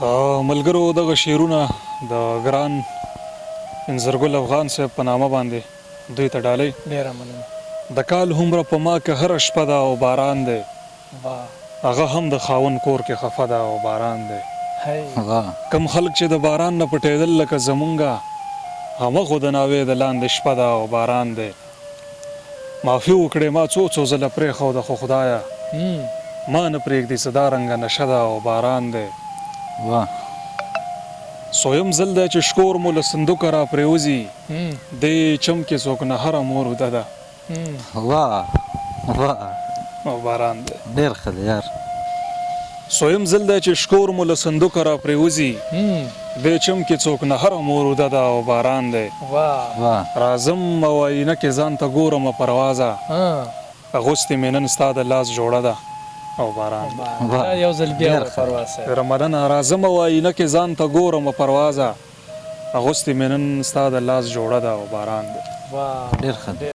ملګرو دغه شعرونه د ګران انځرګل افغان صاحب په نامه باندې دوی ته ډالۍ. ډیره مننه. د کال هومره په ما که هره شپه ده او باران دی. واه. هغه هم د خاوند کور کې خفه ده او باران دی. هی. واه. کوم خلک چې د باران نه پټېدل لکه زمونږه همغو د ناوې د لاندې شپه ده او باران دی. معافي وکړې ما څو څو ځله پرېښوده خو خدایه ما نه پرېږدي څه دا رنګه نشه ده او باران دی. واه. څویم ځل دی چې شکور مو له صندوقه راپرېوځي دې چم کې څوک نه هره مور وده ده. واه واه. او باران دی. ډېر ښه دی یار. څویم ځل دی چې شکور مو له صندوقه راپرېوځي دې چم کې څوک نه هره مور وده ده او باران دی. واه. راځم او آیینه کې ځان ته ګورمه پروازه اغوستې مې نن ستا د لاس جوړه ده او باران دی. دا یو ځل بیا وایه پرواز صاحب. ډېره مننه. راځم او آیینه کې ځان ته ګورمه پروازه اغوستې مې نن ستا د لاس جوړه ده او باران دی. واه. ډېر ښه دی.